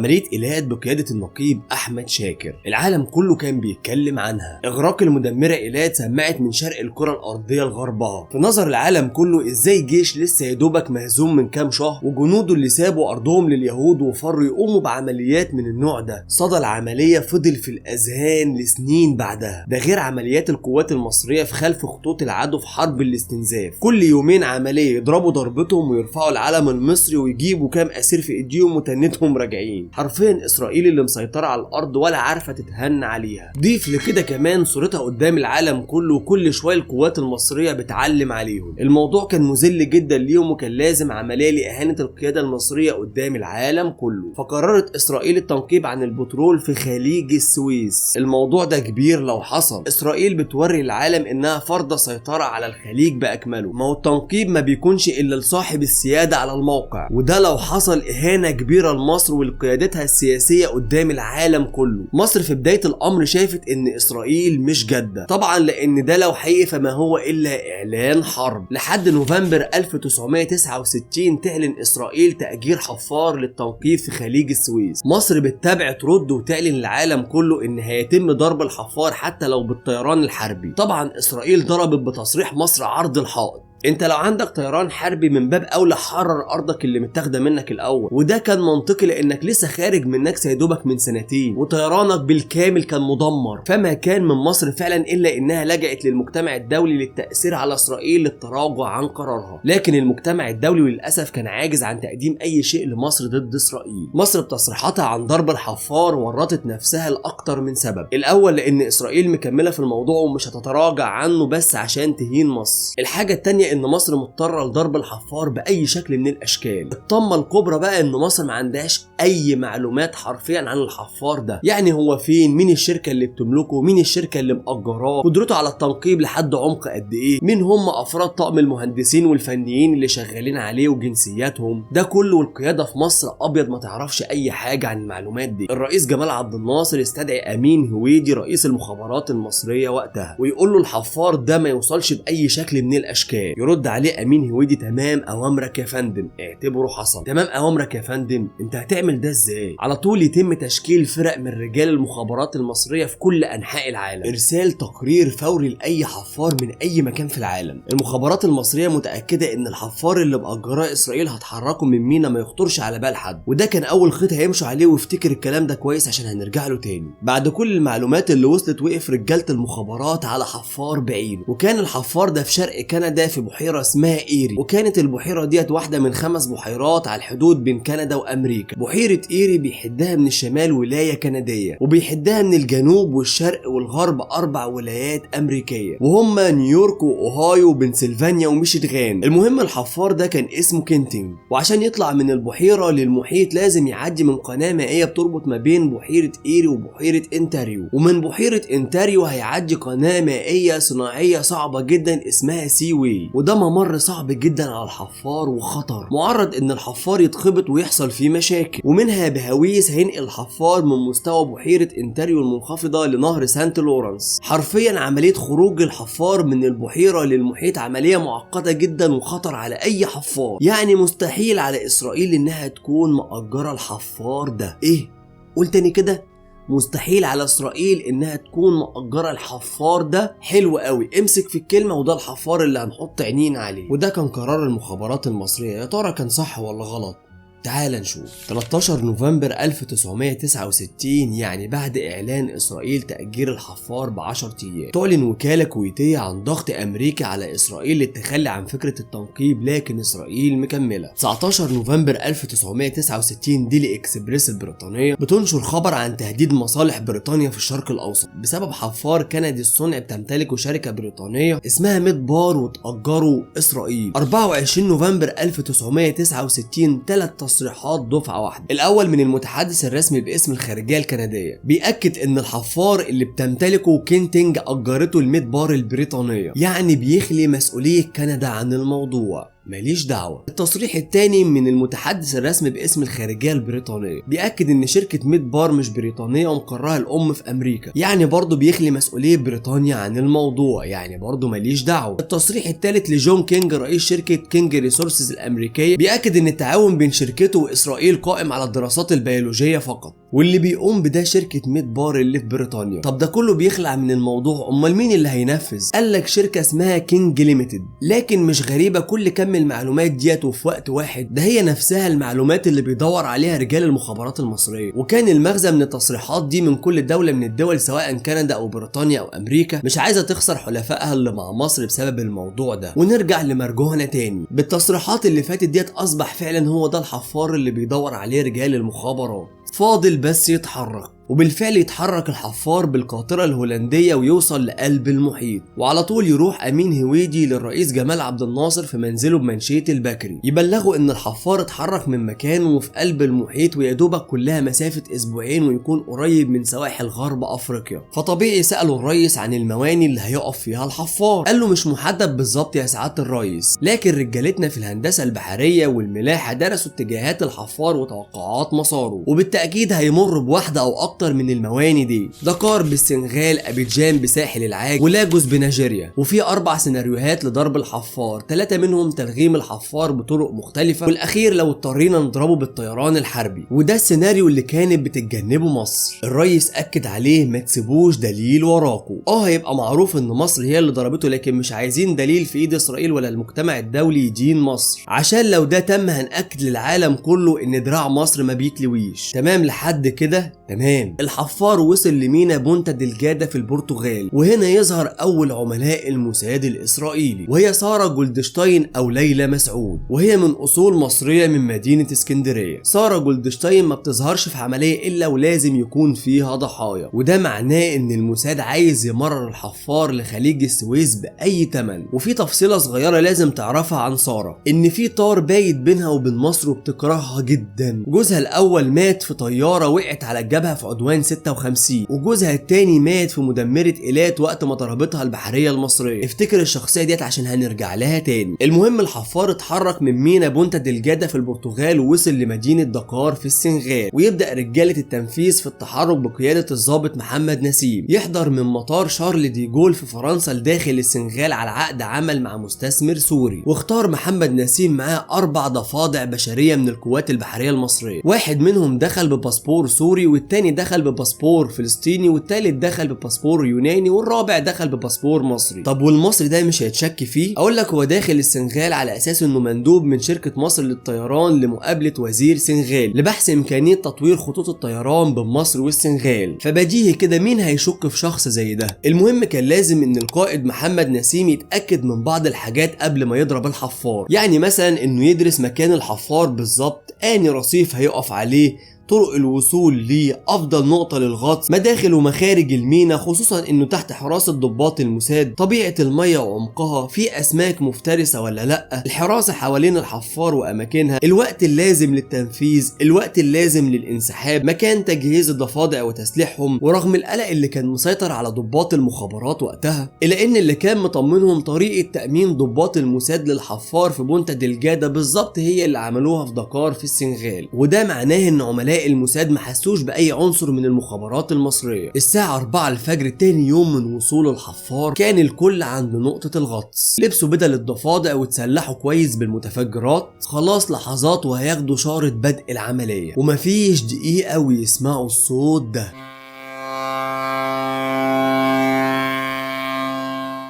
عملية إيلات بقيادة النقيب أحمد شاكر، العالم كله كان بيتكلم عنها. إغراق المدمرة إيلات سمعت من شرق الكرة الأرضية لغربها. في نظر العالم كله إزاي جيش لسه يدوبك مهزوم من كام شهر وجنوده اللي سابوا أرضهم لليهود وفروا يقوموا بعمليات من النوع ده. صدى العملية فضل في الأذهان لسنين بعدها، ده غير عمليات القوات المصرية في خلف خطوط العدو في حرب الاستنزاف. كل يومين عملية يضربوا ضربتهم ويرفعوا العلم المصري ويجيبوا كام أسير في ايديهم وتنتهم راجعين. حرفيا إسرائيل اللي مسيطرة على الأرض ولا عارفة تتهنى عليها. ضيف لكده كمان صورتها قدام العالم كله، وكل شوية القوات المصرية بتعلم عليهم. الموضوع كان مذل جدا ليهم، وكان لازم عملية لإهانة القيادة المصرية قدام العالم كله. فقررت إسرائيل التنقيب عن البترول في خليج السويس. الموضوع ده كبير لو حصل. إسرائيل بتوري العالم إنها فرض سيطرة على الخليج بأكمله. ما هو التنقيب ما بيكونش إلا لصاحب السيادة على الموقع، وده لو حصل إهانة كبيرة لمصر ولقيادتها السياسية قدام العالم كله. مصر في بداية الأمر شافت إن إسرائيل مش جادة طبعا، لأن ده لو حقيقي فما هو إلا إعلان حرب. لحد نوفمبر 1969 تعلن إسرائيل تأجير حفار للتنقيب في خليج السويس. مصر بالتبع ترد وتعلن للعالم كله إن هيتم ضرب الحفار حتى لو بالطيران الحربي. طبعا إسرائيل ضربت بتصريح مصر عرض الحائط. انت لو عندك طيران حربي من باب اولى حرر ارضك اللي متاخده منك الاول، وده كان منطقي لانك لسه خارج من نكسه يدوبك من سنتين وطيرانك بالكامل كان مدمر. فما كان من مصر فعلا الا انها لجأت للمجتمع الدولي للتاثير على اسرائيل للتراجع عن قرارها، لكن المجتمع الدولي للاسف كان عاجز عن تقديم اي شيء لمصر ضد اسرائيل. مصر بتصريحاتها عن ضرب الحفار ورطت نفسها لاكتر من سبب. الاول لان اسرائيل مكملة في الموضوع ومش هتتراجع عنه بس عشان تهين مصر. الحاجة الثانية ان مصر مضطرة لضرب الحفار باي شكل من الاشكال. الطمه الكبرى بقى ان مصر ما عندهاش اي معلومات حرفيا عن الحفار ده، يعني هو فين، مين الشركة اللي بتملكه، مين الشركة اللي مأجراه، قدرته على التنقيب لحد عمق قد ايه، مين هم افراد طاقم المهندسين والفنيين اللي شغالين عليه وجنسياتهم. ده كله والقيادة في مصر ابيض ما تعرفش اي حاجة عن المعلومات دي. الرئيس جمال عبد الناصر استدعي امين هويدي رئيس المخابرات المصرية وقتها ويقول له الحفار ده ما يوصلش باي شكل من الاشكال. يرد عليه امين هويدي تمام اوامرك يا فندم، اعتبره حصل. تمام اوامرك يا فندم، انت هتعمل ده ازاي؟ على طول يتم تشكيل فرق من رجال المخابرات المصرية في كل انحاء العالم، ارسال تقرير فوري لاي حفار من اي مكان في العالم. المخابرات المصرية متاكدة ان الحفار اللي مأجراه اسرائيل هتحركه من مينا ما يخطرش على بال حد، وده كان اول خيط هيمشوا عليه، وافتكر الكلام ده كويس عشان هنرجع له تاني. بعد كل المعلومات اللي وصلت وقف رجاله المخابرات على حفار بعينه، وكان الحفار ده في شرق كندا في بحيرة اسمها ايري، وكانت البحيرة ديت واحدة من 5 بحيرات على الحدود بين كندا وامريكا. بحيرة ايري بيحدها من الشمال ولاية كنديه، وبيحدها من الجنوب والشرق والغرب 4 ولايات امريكية، وهم نيويورك واوهايو وبنسلفانيا وميشيغان. المهم الحفار ده كان اسمه كينتينج، وعشان يطلع من البحيرة للمحيط لازم يعدي من قناة مائية بتربط ما بين بحيرة ايري وبحيره انتاريو، ومن بحيرة انتاريو هيعدي قناة مائية صناعية صعبة جدا اسمها سي واي، وده ممر صعب جدا على الحفار وخطر، معرض ان الحفار يتخبط ويحصل فيه مشاكل، ومنها بهويس هينقل الحفار من مستوى بحيرة انتاريو المنخفضة لنهر سانت لورنس. حرفيا عملية خروج الحفار من البحيرة للمحيط عملية معقدة جدا وخطر على اي حفار، يعني مستحيل على اسرائيل انها تكون مأجرة الحفار ده. ايه؟ قول تاني كده، مستحيل على اسرائيل انها تكون مأجرة الحفار ده. حلو قوي، امسك في الكلمة، وده الحفار اللي هنحط عينينا عليه. وده كان قرار المخابرات المصرية، يا ترى كان صح ولا غلط؟ تعال نشوف. 13 نوفمبر 1969، يعني بعد إعلان إسرائيل تأجير الحفار ب10 أيام، تعلن وكالة كويتية عن ضغط أمريكا على إسرائيل للتخلي عن فكرة التنقيب، لكن إسرائيل مكملة. 19 نوفمبر 1969 ديلي إكسبريس البريطانية بتنشر خبر عن تهديد مصالح بريطانيا في الشرق الأوسط بسبب حفار كندي الصنع بتمتلكه شركة بريطانية اسمها ميد بار وتأجره إسرائيل. 24 نوفمبر 1969 3 تصريحات دفعة واحدة. الأول من المتحدث الرسمي باسم الخارجية الكندية بيأكد إن الحفار اللي بتمتلكه كينتينج أجرته الميد بار البريطانية، يعني بيخلي مسؤولية كندا عن الموضوع. ماليش دعوه. التصريح الثاني من المتحدث الرسمي باسم الخارجية البريطانية، بيأكد ان شركة ميدبار مش بريطانية ومقرها الام في امريكا، يعني برضه بيخلي مسؤولية بريطانيا عن الموضوع، يعني برضه ماليش دعوه. التصريح الثالث لجون كينج رئيس شركة كينج ريسورسز الامريكية، بيأكد ان التعاون بين شركته واسرائيل قائم على الدراسات البيولوجية فقط، واللي بيقوم بده شركة ميدبار اللي في بريطانيا. طب ده كله بيخلع من الموضوع، امال مين اللي هينفذ؟ قال لك شركة اسمها كينج ليميتد. لكن مش غريبة كل كم المعلومات ديت وفي وقت واحد، ده هي نفسها المعلومات اللي بيدور عليها رجال المخابرات المصرية. وكان المغزى من التصريحات دي من كل دولة من الدول سواء كندا او بريطانيا او امريكا مش عايزه تخسر حلفائها اللي مع مصر بسبب الموضوع ده. ونرجع لمرجوعنا تاني، بالتصريحات اللي فاتت ديت اصبح فعلا هو ده الحفار اللي بيدور عليه رجال المخابرات، فاضل بس يتحرك. وبالفعل يتحرك الحفار بالقاطرة الهولندية ويوصل لقلب المحيط، وعلى طول يروح أمين هويدي للرئيس جمال عبد الناصر في منزله بمنشية البكري، يبلغه إن الحفار اتحرك من مكانه وفي قلب المحيط ويدوبك كلها مسافة أسبوعين ويكون قريب من سواحل غرب أفريقيا. فطبيعي سأله الرئيس عن المواني اللي هيقف فيها الحفار، قال له مش محدد بالظبط يا سعادة الرئيس، لكن رجالتنا في الهندسة البحرية والملاحة درسوا اتجاهات الحفار وتوقعات مساره، وبالتأكيد هيمر بواحدة أو أكتر من المواني دي: دكار بالسنغال، ابيجان بساحل العاج، ولاجوس بنيجيريا. وفي 4 سيناريوهات لضرب الحفار، 3 منهم تلغيم الحفار بطرق مختلفة، والاخير لو اضطرينا نضربه بالطيران الحربي، وده السيناريو اللي كانت بتتجنبه مصر. الرئيس اكد عليه ما تسيبوش دليل وراكو، هيبقى معروف ان مصر هي اللي ضربته، لكن مش عايزين دليل في ايد اسرائيل ولا المجتمع الدولي يدين مصر، عشان لو ده تم هنأكد للعالم كله ان دراع مصر ما بيتلويش. تمام لحد كده؟ تمام. الحفار وصل لمينا بونتا دلجادا في البرتغال، وهنا يظهر اول عملاء الموساد الاسرائيلي، وهي سارة جولدشتاين او ليلى مسعود، وهي من اصول مصرية من مدينة اسكندرية. سارة جولدشتاين ما بتظهرش في عملية الا ولازم يكون فيها ضحايا، وده معناه ان الموساد عايز يمرر الحفار لخليج السويس باي ثمن. وفي تفصيلة صغيرة لازم تعرفها عن سارة، ان في طار بايت بينها وبين مصر وبتكرهها جدا. جوزها الاول مات في طيارة وقعت على الجبهة في عدوان 56، وجوزها التاني مات في مدمرة إيلات وقت ما ضربتها البحرية المصرية. افتكر الشخصية ديت عشان هنرجع لها تاني. المهم الحفار اتحرك من مينا بونتا دلجادا في البرتغال ووصل لمدينة دكار في السنغال، ويبدأ رجالة التنفيذ في التحرك بقيادة الضابط محمد نسيم، يحضر من مطار شارل دي جول في فرنسا لداخل السنغال على عقد عمل مع مستثمر سوري. واختار محمد نسيم معاه 4 ضفادع بشرية من القوات البحرية المصرية، واحد منهم دخل بباسبور سوري، والتاني دخل بباسبور فلسطيني، والتالت دخل بباسبور يوناني، والرابع دخل بباسبور مصري. طب والمصري ده مش هيتشك فيه؟ اقول لك هو داخل السنغال على اساس انه مندوب من شركة مصر للطيران لمقابلة وزير سنغال لبحث امكانية تطوير خطوط الطيران بين مصر والسنغال، فبديهي كده مين هيشك في شخص زي ده؟ المهم كان لازم ان القائد محمد نسيم يتأكد من بعض الحاجات قبل ما يضرب الحفار، يعني مثلا انه يدرس مكان الحفار بالظبط، اني رصيف هيقف عليه، طرق الوصول ليه، افضل نقطة للغطس، مداخل ومخارج المينا خصوصا انه تحت حراسة ضباط الموساد، طبيعة المية وعمقها، في اسماك مفترسة ولا لا، الحراسة حوالين الحفار واماكنها، الوقت اللازم للتنفيذ، الوقت اللازم للانسحاب، مكان تجهيز الضفادع وتسليحهم. ورغم القلق اللي كان مسيطر على ضباط المخابرات وقتها، الا ان اللي كان مطمنهم طريقة تأمين ضباط الموساد للحفار في بونتا دلجادا بالظبط هي اللي عملوها في دكار في السنغال، وده معناه ان عملاء الموساد ما حسوش باي عنصر من المخابرات المصرية. الساعة 4 الفجر تاني يوم من وصول الحفار كان الكل عند نقطة الغطس، لبسوا بدل الضفادع وتسلحوا كويس بالمتفجرات، خلاص لحظات وهياخدوا شارة بدء العملية، ومفيش دقيقة ويسمعوا الصوت ده.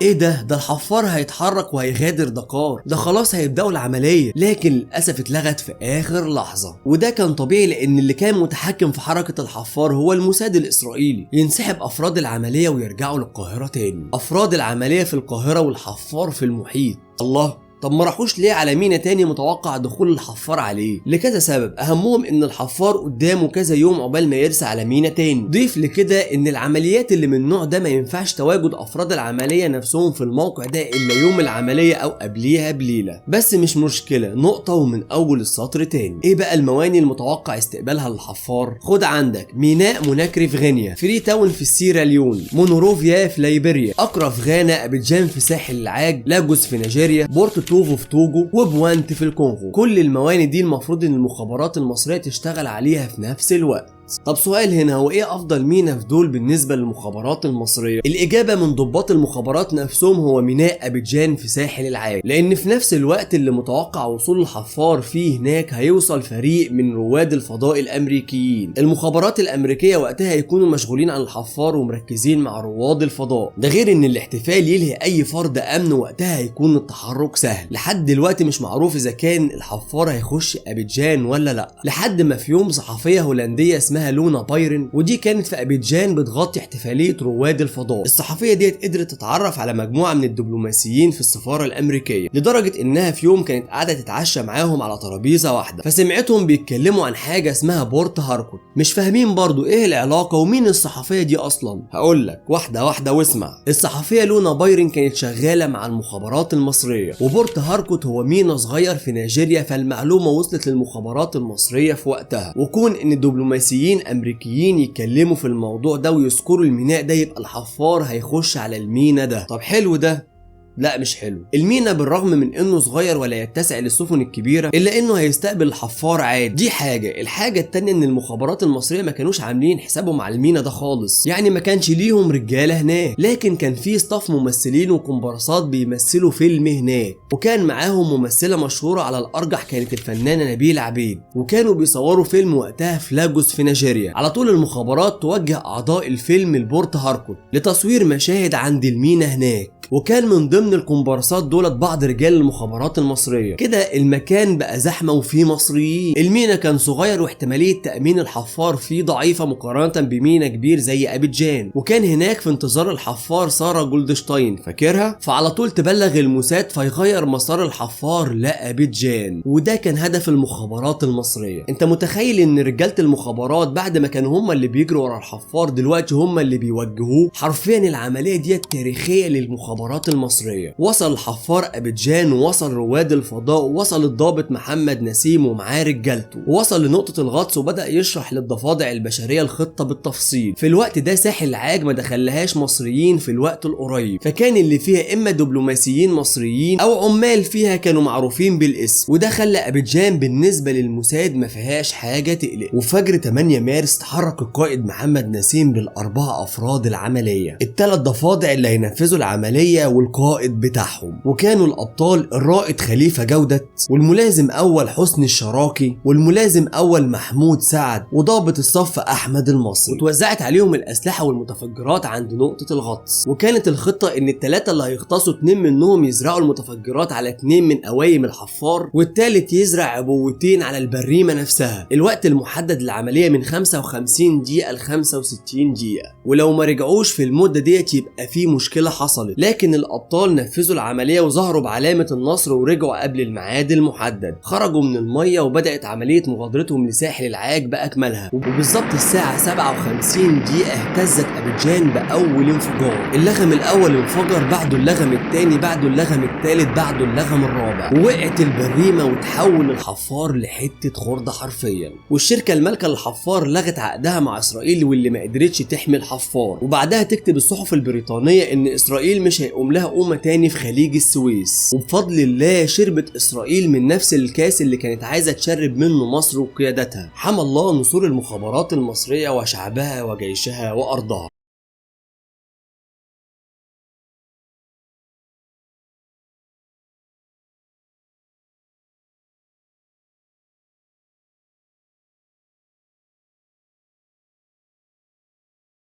ايه ده؟ ده الحفار هيتحرك وهيغادر دكار، ده خلاص هيبداوا العملية. لكن للاسف اتلغت في اخر لحظة، وده كان طبيعي لان اللي كان متحكم في حركة الحفار هو الموساد الاسرائيلي. ينسحب افراد العملية ويرجعوا للقاهره تاني، افراد العملية في القاهرة والحفار في المحيط. الله، طب ما راحوش ليه على مينا تاني متوقع دخول الحفار عليه؟ لكذا سبب، اهمهم ان الحفار قدامه كذا يوم عقبال ما يرسى على مينا تاني. ضيف لكده ان العمليات اللي من النوع ده ما ينفعش تواجد افراد العملية نفسهم في الموقع ده الا يوم العملية او قبليها بليلة. بس مش مشكلة، نقطة ومن اول السطر تاني. ايه بقى المواني المتوقع استقبالها للحفار؟ خد عندك ميناء موناكري في غينيا، فري تاون في السيراليون، مونوروفيا في ليبيريا، اكرا في غانا، ابيجان في ساحل العاج، لاجوس في نيجيريا، بورتو بورتوفو في توجو، وبوانت في الكونغو. كل الموانئ دي المفروض ان المخابرات المصرية تشتغل عليها في نفس الوقت. طب سؤال هنا، هو ايه افضل ميناء في دول بالنسبة للمخابرات المصرية؟ الاجابة من ضباط المخابرات نفسهم هو ميناء ابيدجان في ساحل العاج، لان في نفس الوقت اللي متوقع وصول الحفار فيه هناك هيوصل فريق من رواد الفضاء الامريكيين. المخابرات الامريكية وقتها هيكونوا مشغولين عن الحفار ومركزين مع رواد الفضاء، ده غير ان الاحتفال يلهي اي فرد امن، وقتها هيكون التحرك سهل. لحد دلوقتي مش معروف اذا كان الحفار هيخش ابيدجان ولا لا، لحد ما في يوم صحفية هولندية اسمها لونا بايرن، ودي كانت في ابيدجان بتغطي احتفالية رواد الفضاء. الصحفية ديت قدرت تتعرف على مجموعة من الدبلوماسيين في السفارة الامريكية، لدرجة انها في يوم كانت قاعدة تتعشى معاهم على ترابيزة واحدة، فسمعتهم بيتكلموا عن حاجة اسمها بورت هاركوت. مش فاهمين برضو ايه العلاقة ومين الصحفية دي اصلا. هقول لك واحدة واحدة واسمع. الصحفية لونا بايرن كانت شغالة مع المخابرات المصرية، وبورت هاركوت هو مينا صغير في نيجيريا، فالمعلومه وصلت للمخابرات المصرية في وقتها. وكون ان الدبلوماسيين امريكيين يتكلموا في الموضوع ده ويذكروا الميناء ده، يبقى الحفار هيخش على المينا ده. طب حلو ده؟ لا مش حلو. المينا بالرغم من انه صغير ولا يتسع للسفن الكبيرة الا انه هيستقبل الحفار عادي، دي حاجة. الحاجة التانية ان المخابرات المصرية ما كانوش عاملين حسابهم على المينا ده خالص، يعني ما كانش ليهم رجاله هناك، لكن كان في staff ممثلين وكومبارسات بيمثلوا فيلم هناك، وكان معاهم ممثلة مشهورة على الارجح كانت الفنانة نبيلة عبيد، وكانوا بيصوروا فيلم وقتها في لاجوس في نيجيريا. على طول المخابرات توجه اعضاء الفيلم لبورت هاركوت لتصوير مشاهد عند المينا هناك، وكان من ضمن الكومبارسات دولت بعض رجال المخابرات المصرية. كده المكان بقى زحمة وفيه مصريين. المينا كان صغير واحتماليه تامين الحفار فيه ضعيفة مقارنة بمينا كبير زي ابيدجان، وكان هناك في انتظار الحفار ساره جولدشتاين، فاكرها؟ فعلى طول تبلغ الموساد فيغير مسار الحفار لابيدجان، وده كان هدف المخابرات المصرية. انت متخيل ان رجاله المخابرات بعد ما كانوا هم اللي بيجروا ورا الحفار دلوقتي هم اللي بيوجهوه؟ حرفيا العملية دي تاريخية للمخابرات المصرية. وصل الحفار ابيدجان، ووصل رواد الفضاء، ووصل الضابط محمد نسيم ومعاه رجالته، ووصل لنقطة الغطس وبدأ يشرح للضفادع البشرية الخطة بالتفصيل. في الوقت ده ساحل العاج ما دخلهاش مصريين في الوقت القريب، فكان اللي فيها اما دبلوماسيين مصريين او عمال فيها كانوا معروفين بالاسم، وده خلى ابيدجان بالنسبة للموساد ما فيهاش حاجة تقلق. وفجر 8 مارس تحرك القائد محمد نسيم بالاربعة افراد العملية، الثلاث ضفادع اللي هينفذوا العملية والقائد بتاعهم، وكانوا الابطال الرائد خليفة جودت، والملازم اول حسني الشراكي، والملازم اول محمود سعد، وضابط الصف احمد المصري. وتوزعت عليهم الاسلحة والمتفجرات عند نقطة الغطس، وكانت الخطة ان الثلاثة اللي هيغطسوا 2 منهم يزرعوا المتفجرات على 2 من قوايم الحفار، والثالث يزرع عبوتين على البريمه نفسها. الوقت المحدد للعملية من 55 دقيقة ل 65 دقيقة، ولو ما رجعوش في المدة ديت يبقى في مشكلة حصلت. لكن الابطال نفذوا العملية وظهروا بعلامة النصر ورجعوا قبل الميعاد المحدد. خرجوا من المية وبدات عملية مغادرتهم لساحل العاج باكملها، وبالظبط الساعة 57 دقيقة اهتزت ابيدجان باول انفجار. اللغم الاول انفجر، بعده اللغم الثاني، بعده اللغم الثالث، بعده اللغم الرابع، ووقعت البريمه وتحول الحفار لحته خرده حرفيا. والشركة المالكة للحفار لغت عقدها مع اسرائيل واللي ما قدرتش تحمي الحفار. وبعدها تكتب الصحف البريطانية ان اسرائيل مش هيقوم لها قومه تاني في خليج السويس. وبفضل الله شربت اسرائيل من نفس الكاس اللي كانت عايزه تشرب منه مصر وقيادتها. حمى الله نسور المخابرات المصرية وشعبها وجيشها وارضها.